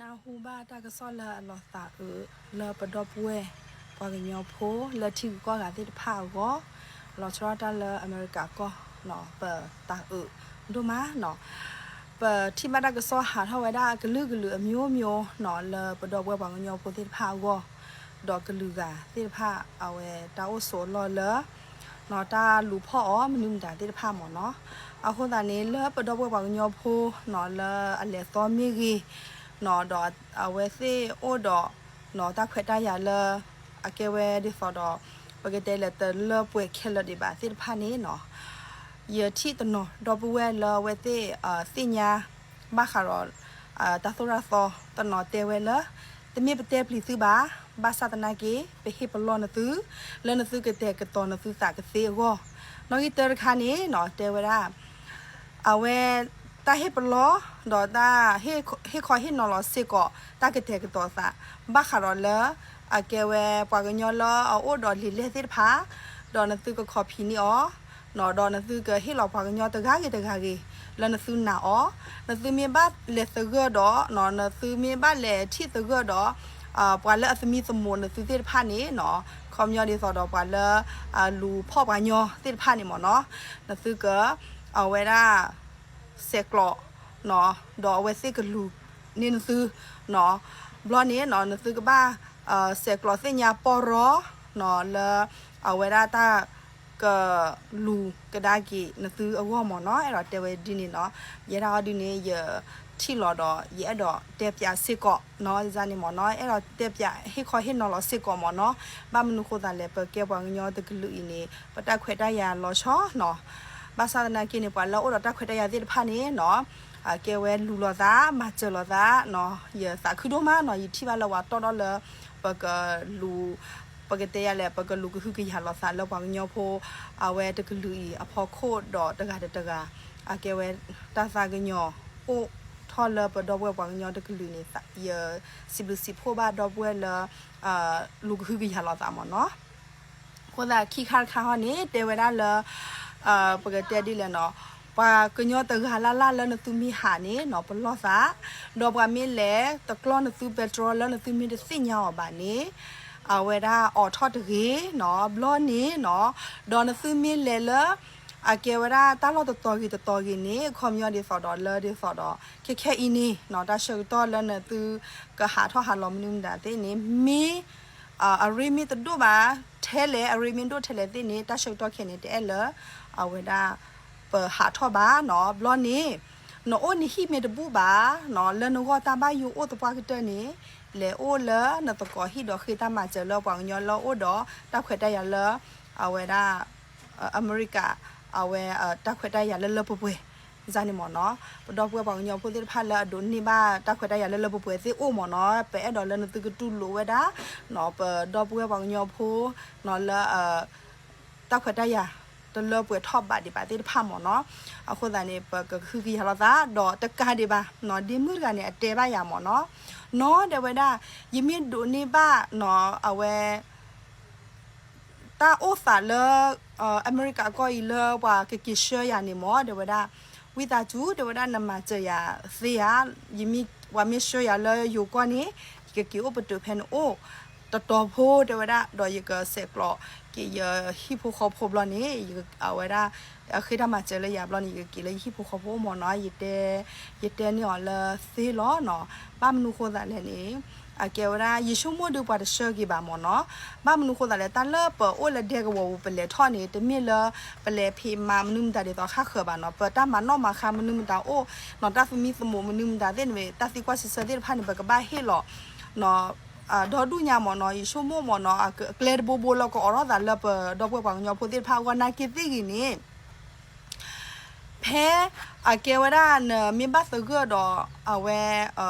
နၢ်ဟူဘၣ်တၢ်ကစီၣ်လၢအလီၤသးအုးလၢပဒီပုၢ်ဝဲၢ်ပှၤကညီဖိလၢထံဂုၤကီၢ်ဂၤသ့ၣ်တဖၣ်အဂီၢ်, လီၤဆီဒၣ်တၢ်လၢအမဲရကၤကီၢ်, ပသးအုးဒိၣ်မးနီၤ. ပထံၣ်ဘၣ်တၢ်ကစီၣ်ဟးထီၣ်ဝဲဒၣ်အကလုာ်ကလုာ်အမျိုးမျိုးနီၤ လၢပဒီပုၢ်ဝဲၢ်ပှၤကညီဖိသ့ၣ်တဖၣ်အဂီၢ်, ဒီးကလုာ်ဂၤသ့ၣ်တဖၣ် အဝဲတၢ်အိၣ်ဆိးအလီၢ်လၢ နီၤ တၢ်လူၤဖီၣ်အီၤမနုၤမတၤသ့ၣ်တဖၣ်မ့ၢ်နီၤ. အဃိသတးန့ၣ် လၢပဒီပုၢ်ဝဲၢ်ပှၤကညီဖိနီၤ လၢအလဲၤသီမ့ၢ်ဂ့ၤ, နီၤ ဒီးအဝဲသ့ၣ်အိၣ်ဒီး နီၤ တၢ်ခွဲးတၢ်ယာ်လၢ အကဲဝဲဒ်သိးဒီး ပကတဲလဲၣ် တလၢပှဲၤခဲလၢာ်ဒံးဘၣ်သ့ၣ်တဖၣ်န့ၣ်နီၤ, ယထံၣ်တနီၤဒီပုၢ်ဝဲၢ်လၢအဝဲသ့ၣ် သ့ၣ်ညါ ဘၣ်ဃးဒီး တၢ်သိၣ်တၢ်သီ တနီၤတဲဝဲလၢ တမ့ၢ်ပတဲပျံၤသုဘၣ်, ဘၣ်ဆၣ်သနာ်က့ ပဟ့ၣ်ပလီၢ်နသု လၢနသုကတဲာ်ကတီၤနသုသးကသ့အဂီၢ်, နီၣ်ဂံၢ်တၢတခါန့ၣ်နီၤ တဲဝဲဒၣ် အဝဲ တၢ်ဟ့ၣ်ပလီၢ် ဒီးတၢ်ဟ့ၣ်ခီဟ့ၣ်နီၤလီၤစ့ၢ်ကီး တၢ်ကတဲာ်ကတီၤသး ဘၣ်ဃးဒီးလၢ အကဲဝဲပှၤကညီလၢအအိၣ်ဒီးလံာ်လဲၢ်သ့ၣ်တဖၣ်, ဒီးနသုကခီဖံးန့ၢ်အီၤ ဒီးနသုကဟ့ၣ်လီၤပှၤကညီတဂၤဂ့ၤတဂၤဂ့ၤ လၢနသုနာ်အီၤ, နသုမ့ၢ်ဘၣ်လဲၤသဂၢၢ်ဒီး နသုမ့ၢ်ဘၣ်လဲၤထံၣ်သဂၢၢ်ဒီး ပှၤလၢအသမံသမိးနသုသ့ၣ်တဖၣ်န့ၣ်နီၤ, ခီပညီဒ်သိးဒီးပှၤလၢ လူၤဖီၣ်ပှၤညီသ့ၣ်တဖၣ်န့ၣ်မ့ၢ်နီၤ, နသုက အဝဲဒၣ် ဆဲးကျိး ဒီးအဝဲသ့ၣ်ကလူၤန့ၢ်နသုနီၤ, ဘျီန့ၣ်နီၤ နသုကဘၣ် ဆဲးကျိးသ့ၣ်ညါပီၢ်ရီနီၤ လၢ အဝဲဒၣ်တၢ် ကလူၤကဒါက့ၤနသုအဂီၢ်မ့ၢ်နီၤ, အဲၣ်ဒိးတဲဝဲဒ်န့ၣ်နီၤ, ယဲဒၣ်အီၤဒ်န့ၣ် ယထံၣ်လီၤဒီး ယအဲၣ်ဒိးတဲပၠးစ့ၢ်ကီးနီၤ, န့ၣ်မ့ၢ်နီၤ, အဲၣ်ဒိးတဲပၠးဟ့ၣ်ခီဟ့ၣ်နီၤလီၤစ့ၢ်ကီးမ့ၢ်နီၤ, ဘၣ်မနုၤဃိသးလဲၣ် ပကဲပှၤကညီတကလုာ်အံၤန့ၣ် ပတၢ်ခွဲးတၢ်ယာ်လီၤဆီနီၤ, ဘၣ်ဆၣ်သနာ်က့န့ၣ် ပှၤလၢအအိၣ်ဒီးတၢ်ခွဲးတၢ်ယာ်သ့ၣ်တဖၣ်န့ၣ်နီၤ အကဲဝဲလူၤလိာ်သး မၤစၢၤလိာ်သး ယသးခုဒိၣ်မးနီၤ, ယထံၣ်ဘၣ်လၢပှၤတီၢ်ထီၣ်လၢ ပကလူၤ ပကတဲယၤလဲၣ် ပကလူၤကဟုကယာ်လိာ်သးလၢပှၤကညီဖိ အဝဲတကလုာ်အံၤအဖီခိၣ်ဒီးတဂၤဒီးတဂၤ အကဲဝဲတၢ်သးကညီၤအိၣ်ထီၣ်လၢပဒီပုၢ်ဝဲၢ်ပှၤကညီတကလုာ်န့ၣ် ယစံးဘျုးစံးဖှိၣ်ဘၣ်ဒီပုၢ်ဝဲၢ်လၢ လူၤကဟုကယာ်လိာ်သးမ့ၢ်နီၤ. အဃိသတးခံခါတခါဟီန့ၣ် တဲဝဲဒၣ်လၢ ပကတဲဒ်လဲၣ်နီၤ, ပှၤကညီတဂၤလၢ်လၢ်လၢနသုမ့ၢ်ဟးန့ၣ်နီၤ ပလီၢ်သး, ဒီးပှၤမ့ၢ်လဲၤတကျီၢ်နသုပဲတြီလၢနသုမ့ၢ်တသ့ၣ်ညါအီၤဘၣ်န့ၣ် အဝဲဒၣ်အိးထီၣ်တဂ့ၤနီၤ, ဘျီန့ၣ်နီၤ, ဒီးနသုမ့ၢ်လဲၤလၢ အကဲဝဲဒၣ်တၢ်လီၢ်တတီၤဂ့ၤတတီၤဂ့ၤန့ၣ် အခီပညီဒ်သိးဒီးလၢဒ်သိးဒီး ခဲခဲအံၤန့ၣ်နီၤ တၢ်ဆၢကတီၢ်လၢနသုကဟးထီၣ်ဟးလီၤမနုၤမတၤသ့ၣ်န့ၣ် မ့ၢ် အရ့မ့ၢ်တဒိၣ်ဘၣ် ထဲလဲၣ် အရ့မ့ၢ်ဒိၣ်ထဲလဲၣ်သ့ၣ်န့ၣ် တၢ်ဆၢကတီၢ်ခဲန့ၣ် တအဲၣ်လၢ အဝဲဒၣ် ပဟးထီၣ်ဘၣ်နီၤ, ဘျီန့ၣ် နအိၣ်နဟံၣ်မ့ၢ်တဘူၣ်ဘၣ်နီၤ, လၢနဂီၢ်တၢ်ဘၣ်ယိၣ်အိၣ်သပှၢ်ကတၢၢ်န့ၣ် လဲၤအိၣ်လၢနသကိးဟံၣ်ဒီးဃ့တၢ်မၤစၢၤလၢပှၤကညီလၢအအိၣ်ဒီးတၢ်ခွဲးတၢ်ယာ်လၢ အဝဲဒၣ် အမဲရကၤ အဝဲ တၢ်ခွဲးတၢ်ယာ်လၢလၢပှဲၤပှဲၤ န့ၣ်မ့ၢ်နီၤ, ပဒီပုၢ်ဝဲၢ်ပှၤကညီဖိသ့ၣ်တဖၣ်လၢအဒိးန့ၢ်ဘၣ်တၢ်ခွဲးတၢ်ယာ်လၢလၢပှဲၤပှဲၤသ့ၣ်အိၣ်မ့ၢ်နီၤ, ပအဲၣ်ဒိးလၢနသုကတူၢ်လိာ်ဝဲဒၣ် ပဒီပုၢ်ဝဲၢ်ပှၤကညီဖိ လၢ တၢ်ခွဲးတၢ်ယာ် တလၢပှဲၤထီၣ်ဘးဒံးဘၣ်သ့ၣ်တဖၣ်မ့ၢ်နီၤ, အဃိသတးန့ၣ် ပကဟုကယာ်လိာ်သး ဒီးတကးဒံးဘၣ် ဒ့မုၣ်တဂၤန့ၣ် အတဲဘၣ်ယၤမ့ၢ်နီၤ, နီၤ တဲဝဲဒၣ် ယမ့ၢ်ဒိးန့ၢ်ဘၣ်နီၤ အဝဲ တၢ်အိၣ်သးလၢ အမဲရကၤကီၢ်အံၤလၢပှၤကက့ၤဆှၢယၤန့ၣ်မ့ၢ် တဲဝဲဒၣ် ဝံသးစူၤ တဲဝဲဒၣ် နမၤစၢၤယၤသ့ဧါ, ယမ့ၢ် ပှၤမ့ၢ်ဆှၢယၤလၢယိၤကီၢ်န့ၣ် ယကက့ၤအိၣ်ပတုာ်ဖဲန့ၣ်အိၣ် တတီၤဖိ တဲဝဲဒၣ် ဒီးယကဆဲးကျိးက့ၤယဟံၣ်ဖိဃီဖိဘျီန့ၣ် အဝဲဒၣ် အဃ့တၢ်မၤစၢၤလၢယၤဘျီန့ၣ် ယကက့ၤလၢယဟံၣ်ဖိဃီဖိအိၣ်မ့ၢ်နီၤ, ယတဲ ယတဲန့ၢ်အီၤလၢသ့လီၤနီၤ, ဘၣ်မနုၤဃိသးလဲၣ်န့ၣ် အကဲဝဲဒၣ် ယဆိကမိၣ်ဒုးပှၤတဆှၢက့ၤဘၣ်မ့ၢ်နီၤ, ဘၣ်မနုၤဃိသးလဲၣ် တၢ်လၢပအိၣ်လၢဒဲကဝီၤပူၤပလဲၤထီၣ်န့ၣ် တမ့ၢ်လၢပလဲၤဖံးမၤမနုၤမတၤဒ်သိးဃၣ်ဃၢၤဘၣ်နီၤ, ပတၢ်မၤနီၣ်မၤဃါမနုၤမတၤအိၣ်နီၤ, တၢ်သမံသမိးမနုၤမတၤသ့ၣ်န့ၣ် တၢ်သံကွၢ်စံးဆၢသ့ၣ်တဖၣ်န့ၣ် ပကဘၣ်ဟ့ၣ်လီၤ ဒီဒူၣ်ညါမ့ၢ်နီၤ, ယဆိကမိၣ်မ့ၢ်နီၤ အကျဲတဘိဘိလၢကအိးထီၣ်သးလၢပဒီပုၢ်ဝဲၢ်ပှၤကညီဖိသ့ၣ်တဖၣ်အဂီၢ် နာ်က့သ့ၣ်ဂ့ၤန့ၣ် ဖဲ အကဲဝဲဒၣ်နမ့ၢ်ဘၣ်သဂၢၢ်ဒီး အဝဲ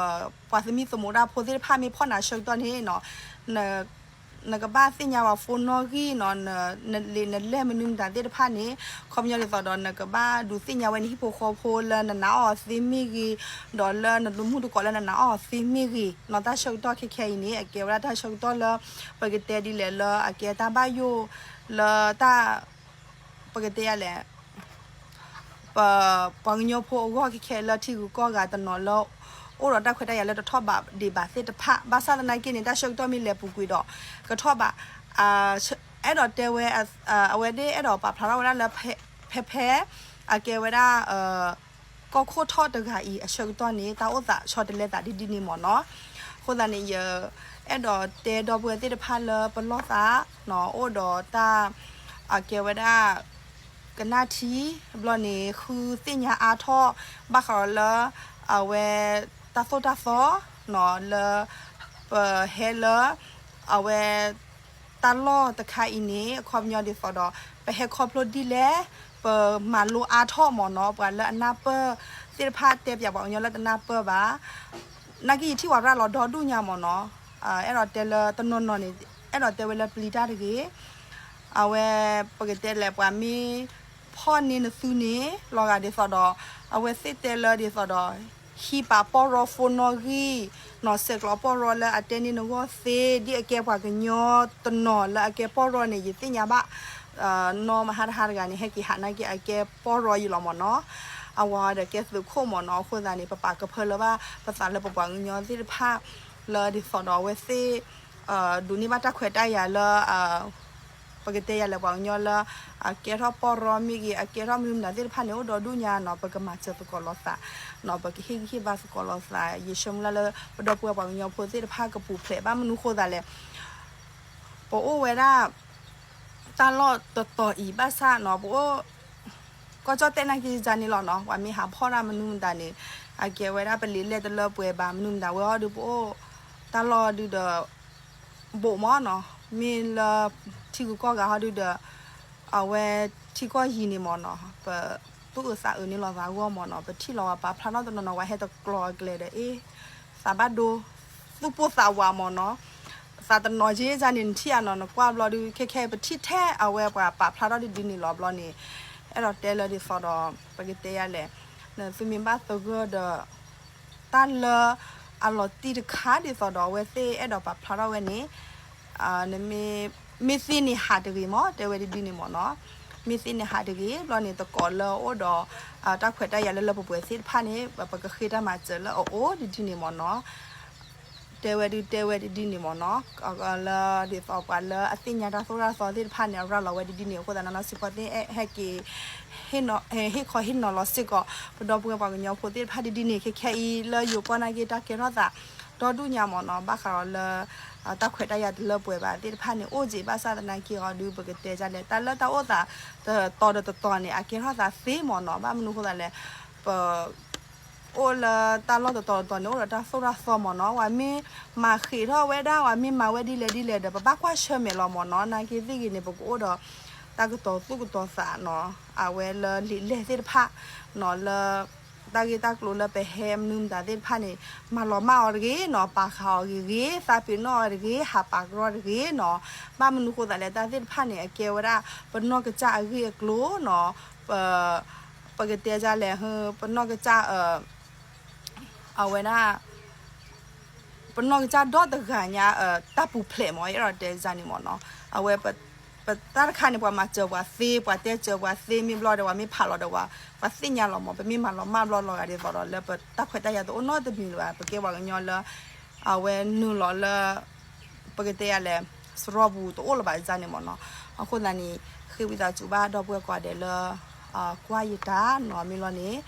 ပှၤသမံသမိးတၢ်ဖိသ့ၣ်တဖၣ်မ့ၢ်ဖီၣ်နၤဆၢကတီၢ်န့ၣ်နီၤ, နကဘၣ်သ့ၣ်ညါဝဲ phone နီၣ်ဂံၢ်နီၤ, နလံာ်နလဲၢ်မနုၤမတၤသ့ၣ်တဖၣ်န့ၣ် ခီပညီဒ်သိးဒီးနကဘၣ်ဒုးသ့ၣ်ညါဝဲနဟံၣ်ဖိဃီဖိလၢနနာ်အီၤသ့မ့ၢ်ဂ့ၤ, ဒီးလၢနမုၢ်တကိးလၢနနာ်အီၤသ့မ့ၢ်ဂ့ၤနီၤ, တၢ်ဆၢကတီၢ်ခဲခဲအံၤန့ၣ် အကဲဝဲဒၣ်တၢ်ဆၢကတီၢ်လၢ ပကတဲဒ်လဲၣ်လၢ အကဲတၢ်ဘၣ်ယိၣ်လၢတၢ် ပကတဲယၤလဲၣ် ပ ပှၤကညီဖိအဂီၢ်ခဲခဲလၢထံဂုၤကီၢ်ဂၤတနီၤလၢ အိၣ်ဒီးတၢ်ခွဲးတၢ်ယာ်လၢတထီၣ်ဘးဒံးဘၣ်သ့ၣ်တဖၣ် ဘၣ်ဆၣ်သနာ်က့န့ၣ် တၢ်ဆၢကတီၢ်မ့ၢ်လဲၤပူၤကွံာ်ဒီး ကထီၣ်ဘး အဲၣ်ဒိးတဲဝဲ အဝဲဒၣ်အဲၣ်ဒိးပာ်ဖျါထီၣ်ဝဲဒၣ်လၢ ဖဲဖဲ အကဲဝဲဒၣ် ကီၢ်ခိၣ်ထီၣ်တဂၤအံၤအဆၢကတီၢ်န့ၣ် တၢ်အိၣ်သးဆီတလဲသးဒ်ဒ်န့ၣ်မ့ၢ်နီၤ. အဃိသတးန့ၣ် ယအဲၣ်ဒိးတဲဒီပုၢ်ဝဲၢ်သ့ၣ်တဖၣ်လၢပလီၢ်သး အိၣ်ဒီးတၢ် အကဲဝဲဒၣ် ကနၣ်ထံ ဘျီန့ၣ် ဃုသ့ၣ်ညါအါထီၣ် ဘၣ်ဃးဒီးလၢ အဝဲ တၢ်သိၣ်တၢ်သီ လၢ ပဟဲလၢ အဝဲ တၢ်လီၢ်တခါအံၤန့ၣ် အခီပညီဒ်သိးဒီး ပဟဲခီဖျိဒ်လဲၣ်, ပမၤလိအါထီၣ်မ့ၢ်နီၤ, ပှၤလၢအနၢ်ပၢၢ်သ့ၣ်တဖၣ်တဲပၠးပှၤကညီလၢတနၢ်ပၢၢ်ဘၣ်. နာ်က့ယထံၣ်ဝဲရၣ်လီၤဒီဒူၣ်ညါမ့ၢ်နီၤ. အဲၣ်ဒိးတဲလၢတနီၤနီၤန့ၣ် အဲၣ်ဒိးတဲဝဲလၢပျံၤတၢ်တဂ့ၤ အဝဲ ပကတဲလဲၣ် ပှၤမ့ၢ်ဖီၣ်န့ၢ်နသုန့ၣ် လီၤဂာ်ဒ်သိးဒီး အဝဲသ့ၣ်တဲလၢဒ်သိးဒီး ဟံးပာ်ပီၢ်ရီဖိနီၣ်ဂံၢ် နီၢ်ဆဲးကျိးပီၢ်ရီလၢအတဲန့ၢ်နဂီၢ်သ့ ဒ်အကဲပှၤကညီတနီၤလၢအကဲပီၢ်ရီန့ၣ် ယသ့ၣ်ညါဘၣ် နီၢ်မဟါတဟါတဂၤန့ၣ် ဟဲက့ၤဟးနာ်က့အကဲပီၢ်ရီယံၤလီၤမ့ၢ်နီၤ. အဝဲဒီးကဲသုးခိၣ်မ့ၢ်နီၤ. အဃိသတးန့ၣ် ပပာ်ကဖၢလၢၤဘၣ်ပသးလၢပပှၤကညီသ့ၣ်တဖၣ် လၢဒ်သိးဒီးအဝဲသ့ၣ် ဒိးန့ၢ်ဘၣ်တၢ်ခွဲးတၢ်ယာ်လၢ ပကတဲယၤလဲၣ် ပှၤကညီလၢ အကဲထီၣ်ပီၢ်ရီမ့ၢ်ဂ့ၤ အကဲထီၣ်မနုၤမတၤသ့ၣ်တဖၣ်န့ၣ် အိၣ်ဒီဒူၣ်ညါနီၤ. ပကမၤစၢၤသကိးလိာ်သး ပကဟ့ၣ်ဂံၢ်ဟ့ၣ်ဘါသကိးလိာ်သး. ယဆၢမုၢ်လၢ်လၢ ပဒီပုၢ်ဝဲၢ်ပှၤကညီဖိသ့ၣ်တဖၣ်ကပူၤဖျဲး ဘၣ်မနုၤဃိသးလဲၣ် ပအိၣ်ဝဲဒၣ် တၢ်လီၢ်တတီၤအံၤဘၣ်ဆၣ်နီၤ ပအိၣ် ကီၢ်ကၠီၣ်တဲၣ်နာ်က့ယန့ၣ်လီၤနီၤ. ပှၤမ့ၢ်ဟးဖီၣ်တၢ်မနုၤမတၤန့ၣ် အကဲဝဲဒၣ်ပလံာ်လဲၢ်တလၢပှဲၤဘၣ် မနုၤမတၤဝဲအီၤဒုး ပအိၣ်တၢ်လီၢ်ဒုးဒီး ဘိးမ့ၢ်နီၤ. မ့ၢ်လၢထံဂုၤကီၢ်ဂၤဟီဒုးဒီး အဝဲထံကီၢ်ယံၤန့ၣ်မ့ၢ်နီၤ ပသူၣ်အုးသးအုးန့ၢ်လီၤသးအဂီၢ်မ့ၢ်နီၤ. ပထံၣ်လီၤဝဲပာ်ဖျါထီၣ်တနီၤနီၤ ဝဲဟဲတကျိၤအကျဲဒီး အ့ သးဘၣ်ဒိ သူၣ်ပိၢ်သးဝးမ့ၢ်နီၤ. သးတနီၤက့န့ၣ် နထံၣ်အနီၤ နကွၢ်ဘျီဒုး ခဲခဲပထံၣ်ထဲအဝဲပှၤပာ်ဖျါထီၣ်ဒ်ဒ်န့ၣ်လီၤဘျီန့ၣ် အဲၣ်ဒိးတဲလၢဒ်သိးဒီး ပကတဲယၤလဲၣ် နသုမ့ၢ်ဘၣ်သဂၢၢ်ဒီး တၢ်လၢအလီၤတံၢ်တခါဒ်သိးဒီးအဝဲသ့ၣ်အဲၣ်ဒိးပာ်ဖျါထီၣ်ဝဲန့ၣ် မ့ၢ်သ့န့ၣ်ဟးတဂ့ၤမ့ၢ် တဲဝဲဒ်ဒ်န့ၣ်မ့ၢ်နီၤ. မ့ၢ်သ့န့ၣ်ဟးတဂ့ၤ ဘျီန့ၣ် သကိးလၢအအိၣ်ဒီး တၢ်ခွဲးတၢ်ယာ်လၢလၢပှဲၤပှဲၤသ့ၣ်တဖၣ်န့ၣ် ပကဃ့တၢ်မၤစၢၤလၢအအိၣ်ဒ်ဒ်န့ၣ်မ့ၢ်နီၤ. တဲဝဲဒုးတဲဝဲဒ်ဒ်န့ၣ်မ့ၢ်နီၤ. လၢဒ်သိးပှၤလၢအသ့ၣ်ညါတၢ်သိၣ်တၢ်သီသ့ၣ်တဖၣ်န့ၣ် အရၤလီၤဝဲဒ်ဒ်န့ၣ် အဃိသတးနီၤနီၤ စ့ၢ်ကီးသ့ၣ်ဟဲက့ၤ ဟ့ၣ်ခီဟ့ၣ်နီၤလီၤစ့ၢ်ကီး ပဒီပုၢ်ဝဲၢ်ပှၤကညီဖိသ့ၣ်တဖၣ်ဒ်ဒ်န့ၣ် ခဲခဲအံၤလၢယိၤကီၢ်နာ်က့ တၢ်ကဲထီၣ်သးဒီဒူၣ်ညါမ့ၢ်နီၤ. ဘၣ်ဃးဒီးလၢ တၢ်ခွဲးတၢ်ယာ်တလၢပှဲၤဘၣ်သ့ၣ်တဖၣ်န့ၣ် အိၣ်က့ၤဘၣ်ဆၣ်သနာ်က့အီၤဒုး ပကတဲဒ်လဲၣ် တၢ်လၢတၢ်အိၣ်သးတတီၤဒီးတတီၤန့ၣ် အကဲထီၣ်သးသ့မ့ၢ်နီၤ. ဘၣ်မနုၤဃိသးလဲၣ် ပ အိၣ်လၢတၢ်လီၢ်တတီၤတတီၤန့ၣ် အိၣ်ဒီးတၢ်သိၣ်တၢ်သီမ့ၢ်နီၤ. ပှၤမ့ၢ်မၤဃံးထီၣ်ဝဲဒၣ် ပှၤမ့ၢ်မၤဝဲဒ်လဲၣ်ဒ်လဲၣ်ဒီး ပဘၣ်ကွၢ်ဆၢၣ်မဲာ်လီၤမ့ၢ်နီၤ. နာ်က့သ့ၣ်ဂ့ၤန့ၣ် ပကအိၣ်ဒီး တၢ်ကတီၤသူၣ်ကတီၤသးနီၤ အဝဲလၢလံာ်လဲၢ်သ့ၣ်တဖၣ်နီၤ လၢ တၢ်ဂ့ၢ်တၢ်ကျိၤလၢပဟဲမနုၤမတၤသ့ၣ်တဖၣ်န့ၣ် မၤလီၤမၢ်အီၤတဂ့ၤနီၤ ပာ်ဃာ်အီၤဂ့ၤဂ့ၤ သးပ့ၤနီၣ်အီၤတဂ့ၤ ဟးပာ်ကရီတဂ့ၤနီၤ. ဘၣ်မနုၤဃိသးလဲၣ် တၢ်သ့ၣ်တဖၣ်န့ၣ် အကဲဝဲဒၣ် ပနီၢ်ကစၢ်အဂ့ၢ်အကျိၤနီၤ ပ ပကတဲဒ်လဲၣ် ပနီၢ်ကစၢ် အဝဲဒၣ် ပနီၢ်ကစၢ်ဒီတဂၤညါ တၢ်ပူၤဖျဲးမ့ၢ် အဲၣ်ဒိးတဲဒ်န့ၣ်မ့ၢ်နီၤ. အဝဲ ပတၢ်တခါန့ၣ် ပှၤမၤစၢၤပှၤသ့ ပှၤတဲစၢၤပှၤသ့ မ့ၢ်ဘျီဒီး ပှၤမ့ၢ်ဖးလီၤဒီး ပှၤသ့ၣ်ညါလီၤမ့ၢ် ပမ့ၢ်မၤလီၤမၢ်ဘျီလီၤဂာ်ဒ်သိးဒီး လၢပတၢ်ခွဲးတၢ်ယာ်တအိၣ်နီတမံၤလၢၤဘၣ် ပကဲပှၤကညီလၢ အဝဲနုာ်လီၤလၢ ပကတဲဒ်လဲၣ် စရီပူၤတအိၣ်လၢၤဘၣ်ဒ်န့ၣ်မ့ၢ်နီၤ. အဃိသတးန့ၣ် ဃ့ဝံသးစူၤဘၣ်ဒီပုၢ်ဝဲၢ်ကိးဂၤဒဲးလၢ ကွၢ်ယတၢ်နီၤ မ့ၢ်လီၤန့ၣ်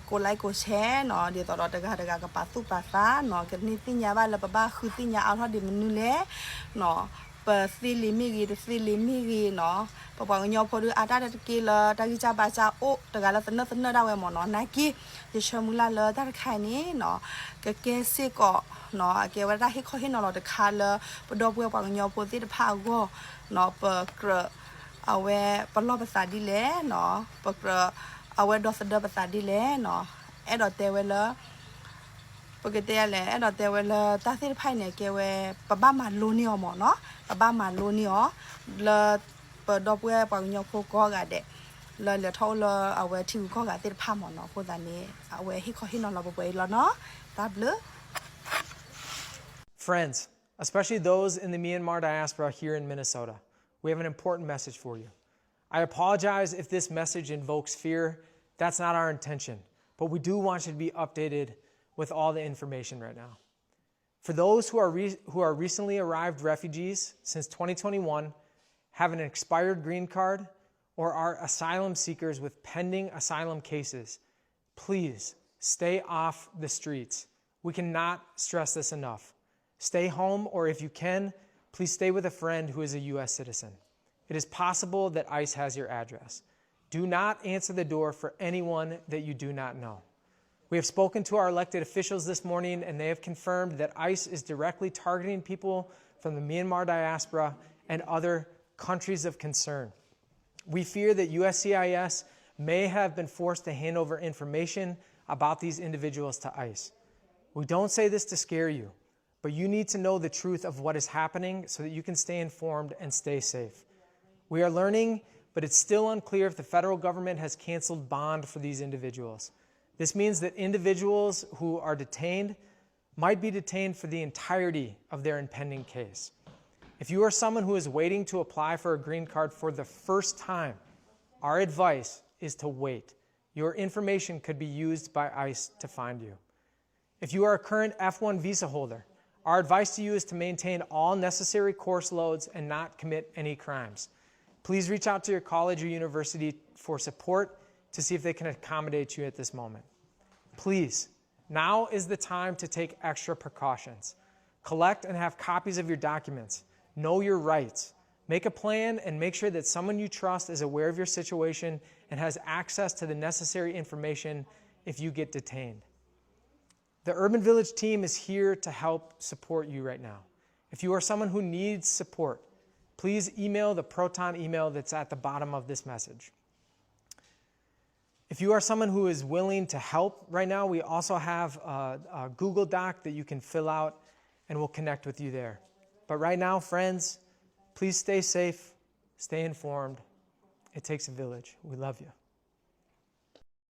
ကိးlikeကိးshareနီၤ ဒ်သိးဒီးတဂၤတဂၤကပာ်သူၣ်ပာ်သးနီၤ ကန့ၢ်သ့ၣ်ညါဘၣ်လၢပဘၣ်ဃုသ့ၣ်ညါအါထီၣ်ဒ်မနုၤလဲၣ်နီၤ ပသ့လံာ်မ့ၢ်ဂ့ၤ တသ့လံာ်မ့ၢ်ဂ့ၤနီၤ ပပှၤကညီဖိဒုးအါတၢ်တက့ၢ်လၢတၢ်ဂံၢ်စၢ်ဘါစၢ်အိၣ် တဂၤလၢသနၢၣ်သနၢၣ်ဒၣ်ဝဲမ့ၢ်နီၤ နာ်က့ ယဆၢမုၢ်လၢ်လၢတၢ်တခါအံၤန့ၣ်နီၤ ကကဲစ့ၢ်ကီးနီၤ အကဲဝဲဒၣ်တၢ်ဟ့ၣ်ခီဟ့ၣ်နီၤလီၤတခါလၢ ပဒီပုၢ်ဝဲၢ်ပှၤကညီဖိသ့ၣ်တဖၣ်အဂီၢ်နီၤ ပကြၢး အဝဲပလီၢ်ပသးဒ်လဲၣ်နီၤ ပကြၢး အဝဲဒီသဒၢပသးဒ်လဲၣ်နီၤ အဲၣ်ဒိးတဲဝဲလၢ ပကတဲလဲၣ် အဲၣ်ဒိးတဲဝဲလၢတၢ်သ့ၣ်တဖၣ်အံၤန့ၣ် ကဲဝဲ ပဘၣ်မၤလိန့ၢ်အီၤမ့ၢ်နီၤ ပဘၣ်မၤလိန့ၢ်အီၤ လၢ ပဒီပုၢ်ဝဲၢ်ပှၤကညီဖိကိးဂၤဒဲး လၢလဲၤထီၣ်အိၣ်လၢအဝဲထံဂုၤကီၢ်ဂၤသ့ၣ်တဖၣ်မ့ၢ်နီၤ အဃိသတးန့ၣ် အဝဲဟ့ၣ်ခီဟ့ၣ်နီၤလီၤပှဲၤပှဲၤအံၤလီၤနီၤ တၢ်ဘျုး Friends, especially those in the Myanmar diaspora here in Minnesota, we have an important message for you. I apologize if this message invokes fear. That's not our intention. But we do want you to be updated with all the information right now. For those who are, re- who are recently arrived refugees since twenty twenty-one, have an expired green card, or are asylum seekers with pending asylum cases, please stay off the streets. We cannot stress this enough. Stay home, or if you can, please stay with a friend who is a U S citizen. It is possible that ICE has your address. Do not answer the door for anyone that you do not know. We have spoken to our elected officials this morning, and they have confirmed that ICE is directly targeting people from the Myanmar diaspora and other countries of concern. We fear that U S C I S may have been forced to hand over information about these individuals to ICE. We don't say this to scare you, but you need to know the truth of what is happening so that you can stay informed and stay safe. We are learning, but it's still unclear if the federal government has canceled bond for these individuals. This means that individuals who are detained might be detained for the entirety of their impending case. If you are someone who is waiting to apply for a green card for the first time, our advice is to wait. Your information could be used by ICE to find you. If you are a current F one visa holder, our advice to you is to maintain all necessary course loads and not commit any crimes. Please reach out to your college or university for support to see if they can accommodate you at this moment. Please, now is the time to take extra precautions. Collect and have copies of your documents. Know your rights. Make a plan and make sure that someone you trust is aware of your situation and has access to the necessary information if you get detained. The Urban Village team is here to help support you right now. If you are someone who needs support, please email the Proton email that's at the bottom of this message. If you are someone who is willing to help right now, we also have a, a Google Doc that you can fill out, and we'll connect with you there. But right now, friends, please stay safe, stay informed. It takes a village. We love you.